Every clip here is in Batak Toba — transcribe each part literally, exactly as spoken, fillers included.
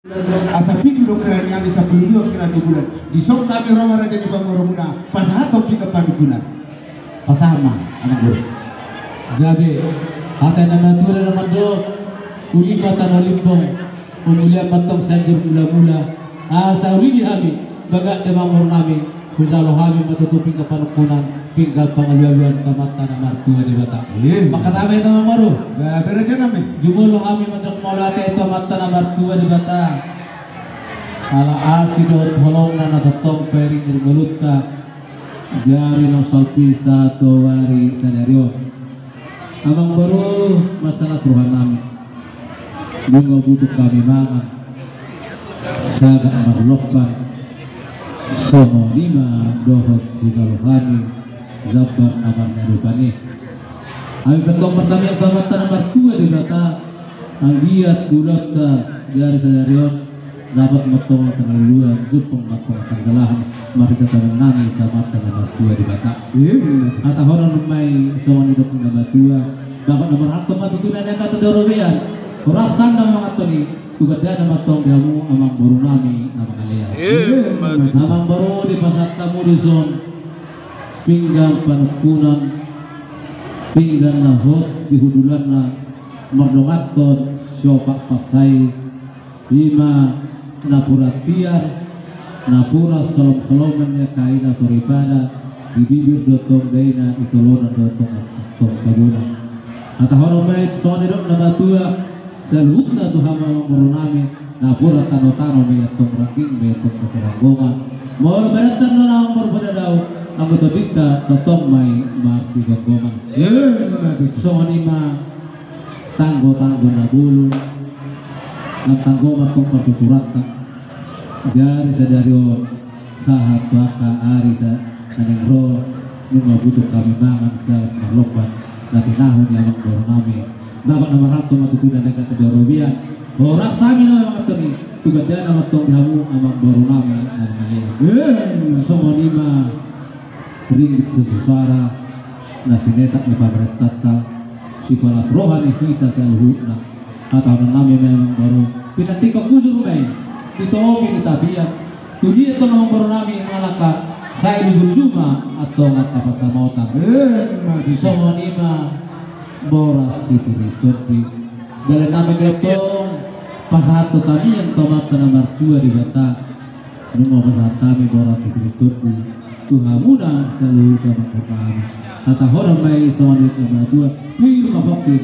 Asa pitu do keran ni hami, sampulu dua keran ni bulan. Dison hami ro ma raja ni pamoruonmuna pasahathon pinggan panungkunan. Pasahat ma, Amang Boru. Gabe. Hata ni na matua do na mandok: Uli ma tano limbong, pamulian ma antong Sianjur Mulamula. Asa uli di hami, bagak di Amang Boru nami, hujalo hami ma tutu pinggan panungkunan, pinggan pangalualuan tu Amanta na martua Debata. Iya. Mangkatai ma hita, Amang Boru. Gabe, raja nami. Jumolo hami mandok mauliate tu Amanta na martua Debata, ala asi dohot holongna na tongtong pairingi ngolunta, jari naung salpu sahat tu ari sadari on. Amang Boru, mansai las roha nami, nunga butuh hami mangan sagat marlompan. Songon i ma dohot hujalo hami jambar na marnida dopan i. Hami pe antong martamiang tu Amanta na martua Debata, anggiat di ulaonta di ari sadari on, dapot ma antong pangalualuan, jumpang ma antong panjalahan, marhite tangiang nami tu Amanta na martua Debata. Iya, benar. Hatahonon ma i songon nidok ni na matua: Bagot na marhalto ma tutu na naeng hata di robean, horas sandang ma antong i, tu gandana ma antong di hamu Amang Boru nami na mangalean. Iya, benar. Amang Boru, dipasahat hamu dison pinggan panungkunan, pinggan na hot di hundulanna, mardonganhon siopat pansai, i ma napuran tiar, napuran solom-soloman ni angka aina soripada, di bibir do antong daina, di tolonan do antong, antong tabona. Hatahonon ma i songon nidok na matua, saluhutna tu hamu Amang Boru nami, napuran tano-tano ma i antong, rangging ma i antong pasiranggongan. Molo badan tano na Amang Boru Padadao, anggo tondinta tongtong ma i marsigomgoman. Iya, benar. Songon i ma tanggo-tanggo na bolon, nang tanggo ma antong partuturanta. Di ari sadari on sahat tu angka ari sa-, na naeng ro, nunga butuh hami mangan sagat marlompan na tinahu ni Amang Boru nami. Bagot na marhalto ma tutu na naeng hata di robean, horas hami na mangan antong i, tu gandana ma antong di hamu Amang Boru nami na mangalean. Songon i ma ringgit satu suara na sinetak ni pamarentanta, sipalas roha ni hita saluhutna. Hatahonon nami ma i, Amang Boru, pinantikhon hujur ma i, di topi ni tapian, tu dia antong Amang Boru nami mangalangka, sai luju-luju ma antong angka pansamotan. Eh, ma tutu. Songon i ma boras sitiri tondi. Dalan nami antong pasahathon tamiang tu Amanta na martua Debata. Nunga pasahat hami boras sitiri tondi tu hamuna saluhutna, Amang Boru nami. Hatahonon ma i songon nidok ni na matua: Pir ma pongki,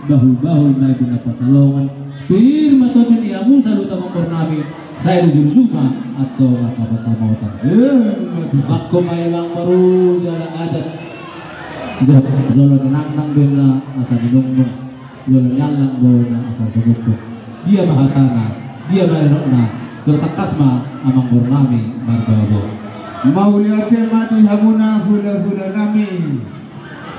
bahul-bahul ma i binahen pansalongan. Pir ma tondi ni hamu saluhutna, Amang Boru nami, sai luju-luju ma antong angka pansamotan. Eh, ma tutu. Bangko ma i, Amang Boru, jala adat. Jolo ni nangnang do ninna asa ninungnung. Jolo ni allang do ninna asa sumungkun. Dia ma hatana, dia ma nidokna, jolo tangkas ma Amang Boru nami marboa-boa. Mauliate ma di hamuna hula-hula nami.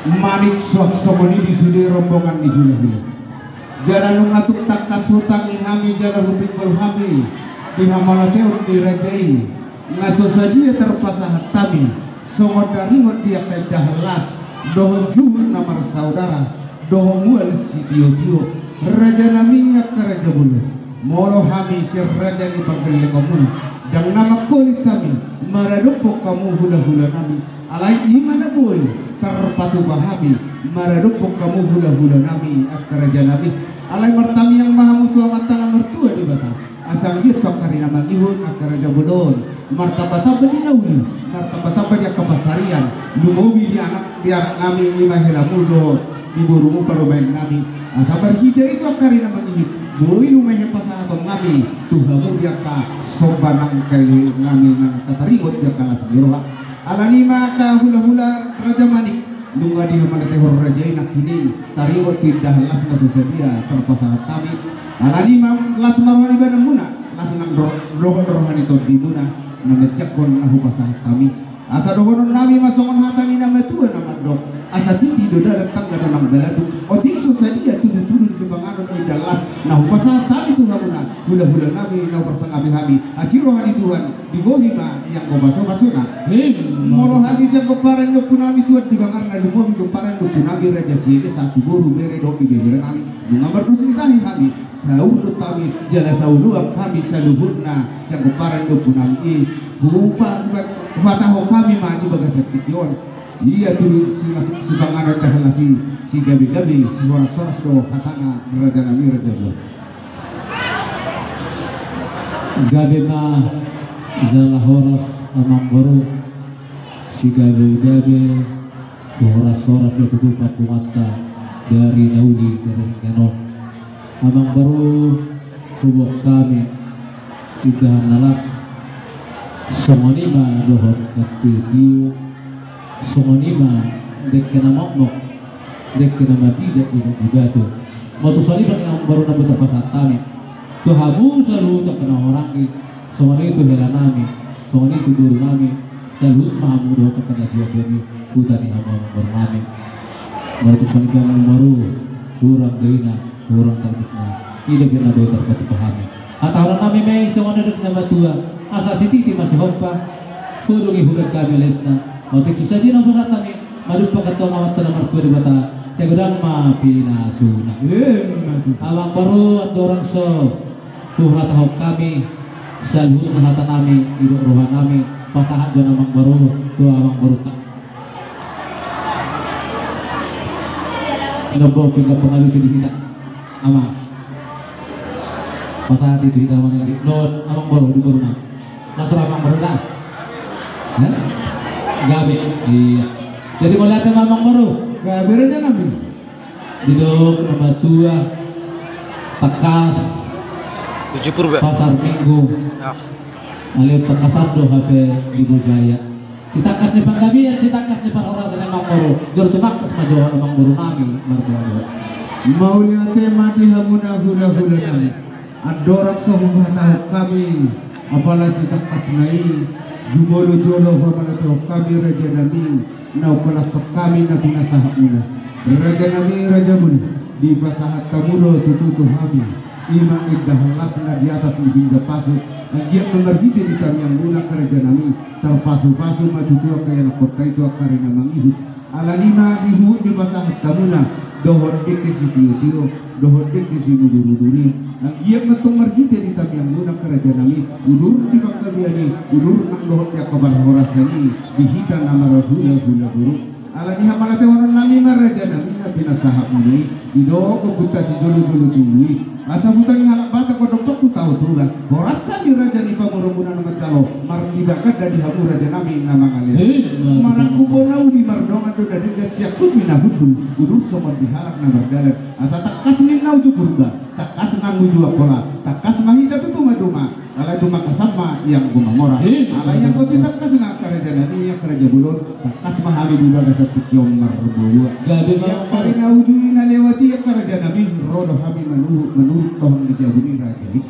Manik suang songon i di sude rombongan ni hula-hula. Jala nunga tung tangkas hutangi hami jala hupinggol hami di hamauliateon ni raja i. Na so sadia tarpasahat hami, songon taringot di angka indahan las, dohot juhut na marsaudara, dohot mual sitio-tio, raja nami angka raja bolon. Molo hami sian raja ni panggalingonmuna, ndang na mangkolit hami maradophon hamu hula-hula nami, alai i ma na boi tarpatupa hami maradophon hamu hula-hula nami angka raja nami. Alai martamiang ma hamu tu Amanta na martua Debata. Asa anggiat tu angka ari na mangihut angka raja bolon, martamba-tamba di na uli, martamba-tamba di angka pansarian, lumobi di anak, di anak nami, i ma helamu dohot di borumu parumaen nami. Asa marhite i tu angka ari na mangihut, boi lumobi pasahaton nami tu hamu di angka somba nang angka i nami nang angka taringot di angka las ni roha. Alani i ma angka hula-hula raja manik. Nunga dihamauliatehon raja i nangkining, taringot tu indahan las na so sadia tarpasahat hami. Alani i ma las ma roha ni badanmuna, las nang ro-, dohot roha ni tondimuna, na manjangkon na hupasahat hami. Asa dohonon nami ma songon hata ni na matua na mandok: Asa titi do dalan, tangga do nang balatuk, otik so sadia tudu-tudu ni sipanganon indahan las na hupasahat hami tu hamuna. hula-hula nami na huparsangapi hami, asi roha ni Tuhan, dibohi ma ianggo pasu-pasuna. Molo hami sian pomparan ni ompu nami, Tuan, di bangarna lumobi pomparan ni ompu nami Raja Siaga, sahat tu boru, bere dohot ibebere nami, nunga mardos ni tahi hami, saurdot hami jala saoloan hami saluhutna sian pomparan ni ompu nami i. Hupa-, huhatahon hami ma di bagasan tingki on. Ia tutu si, si, sipanganon dahan las i, sigabe-gabe, sihoras-horas do hatana raja nami, raja boru. Gabe ma jala horas amang boru, sigabe-gabe, sihoras-horas do tutu pangkunganta dari na uli dari nangkin on. Amang boru, huboan hami indahan na las, songon i ma dohot kantio, songon i ma dengke na mokmok, dengke na matidak di batu. Molo tung songon i ma amang boru na boi tarpasahat hami tu hamu saluhut angka na hurang i, songon i tu hela nami, songon i tu boru nami, saluhut ma hamu dohot angka na tua-tua i, huta ni hamu amang boru nami. Molo tung songon i ma amang boru, hurang do ina, hurang tangkisna, i do pe na boi tarpatupa hami. Hata hurang nami ma i songon na nidok ni na matua, asa sititi ma sihompa, hudung i hurang hami lesna. Otik susah di na pasahat hami, madung pangkatong Amanta na martua Debata, sai godang ma pinasuna. Emma tutu. Amang boru, andorang so huhatahon hami saluhut hata nami, didok roha nami, pasahat jo amang boru tu amang boru ta. Nombo pinggan pengalusi di hita. Amang. Pasahat i tu hita amang, di non amang boru, di boru nami. Nasur amang boru da. Hah? Gabe. Iya. Jadi mauliate ma amang boru. Gabe raja nami. Didok na matua, tangkas Tujuh purba. Pasar Minggu. Ah. Alai tangkasan do hape di Bujaya. Sitangkas ni panggabean, sitangkas ni parhorasan amang boru. Jolo tumangkas ma jo amang boru nami marboru. Mauliate ma di hamuna hula-hula nami. Andorang so huhatahon hami, apala sitangkasna i, jumolo-jolo huhamatahon hami raja nami, na hupalas hami na pinasahatmuna. Raja nami, raja boru, dipasahat hamu do tutu tu hami. I ma indahan las na di atas ni pinggan pasu, anggiat ma marhite di tangiangmuna angka raja nami, tarpasu-pasu ma tutu angka ianakhonta i tu angka ari na mangihut. Alani i ma di huhut dipasahat hamuna, dohot dengke sitio-tio, dohot dengke simudur-udur i. Anggiat ma tong marhite di tangiangmuna angka raja nami, udur di panggabean i, udur nang dohot di angka parhorasan i, di hita na marhula-hula boru. Alani i hamauliatehonon nami ma raja nami na pinasahatmuna i, didok ompunta sijolo-jolo tubu i. Asa huta ni halak Batak mandok tu hutahu Toba, horas hami raja ni pamoruonmuna na manjalo, marlipat ganda di hamu raja nami na mangalean. Marangkup bona uli mardongan do na denggan, siangkup ni na hundul, udur songon di halak na mardalan. Asa tangkas ninna uju Purba, tangkas nang uju Angkola, tangkas ma hita tu Toba doma. Alai tumangkasan ma ianggo mamora. Alai ianggo sitangkasna angka raja nami, angka raja bolon, tangkas ma hami di bagasan tingki on marboa. Gabe ma. Angka ari na uju i na lewat i angka raja nami, ro do hami manurut, manurut tohang ni jabu ni raja i.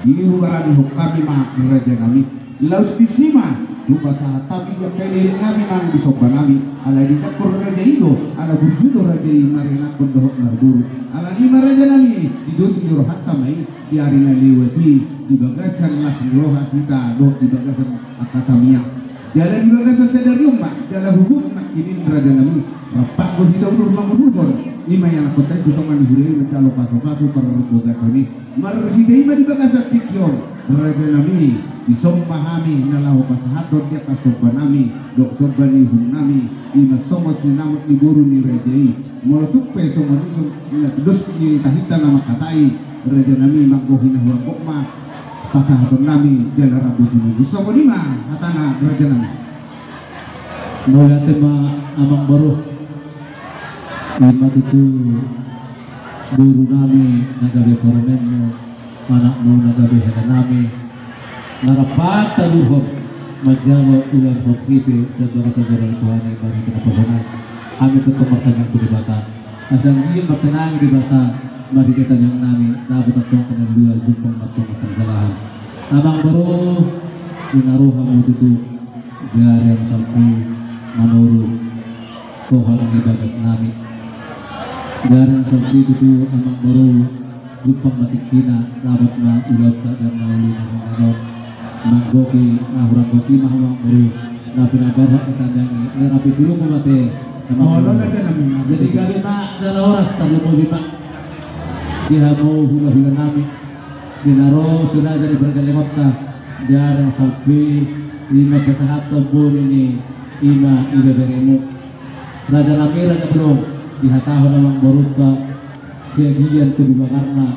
Jadi hubaranihon hami ma raja nami. Laos disi ma hupasahat hami angka ilillit nami nang di somba nami. Alai dijangkon raja i do, ala burju do raja i marianakhon dohot marboru. Alani i ma raja nami, di dos ni rohanta ma i. Di ari na lewat i, di bagasan las ni roha hita dohot di bagasan angka tangiang. Jala di bagasan sadari on ma, jala huhut nangkin i raja nami, rap do hita udur mangudurhon. I ma ianakhonta i tu tonga ni huria i manjalo pasu-pasu parbagason i. Marhite i ma di bagasan tingki on, raja nami, disomba hami na laho pasahathon di angka somba nami dohot somba ni uhum nami. I ma songon sinamot ni boru ni raja i. Molo tung pe songon i, songon na dos ni tahinta na mangkatai, raja nami, manggohi na huambok ma pasahaton nami jala rambu tinumbu. Songon i ma hatana raja nami. Mauliate ma amang boru. I ma tutu boru nami na gabe parumaenmu, anakmu na gabe hela nami, na rap taluhon manjalo ulaon ripe sian bagasan joro ni Tuhan i marhite naposona i. Hami tongtong martangiang tu Debata asa anggiat martangiang Debata marhite tangiang nami, dapot antong angka na lua, jumpang ma antong angka na salahan. Amang boru, di na roha ma tutu gari na salpu manurut tohang ni bagas nami. Gari na salpu tutu amang boru, Jumpang ma tingkina, labat ma ulaonta, dan na uli na hinanon. Manggohi na hurang gohi ma hamu amangboru na pinaborhat ni tandangi. Ia rapi pulung ma mate. Jadi gabe ma jala horas, tarlumobi ma di hamu hulahula nami, di na ro si raja ni parjalengonta, di ari na salpu i, ima pasahathon boni ni ima ibeberemu. Raja nami, raja bolon, dihatahon amangborunta, siagian tu bibagarna,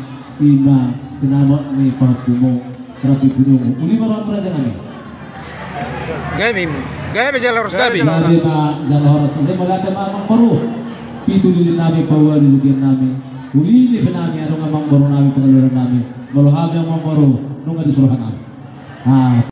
ima sinamot ni pahompumu, rapi pulungmu. Uli ma rohamu raja nami. Gabe, gabe jala horas, gabe. Gabe ma jala horas. Sai mauliate ma amangboru. Pitu lili nami, paua lili gian nami. Uli ni pe nami, adong amangboru nami, pangaluaran nami. Molo hami amangboru, nunga di solohan nami. Ah.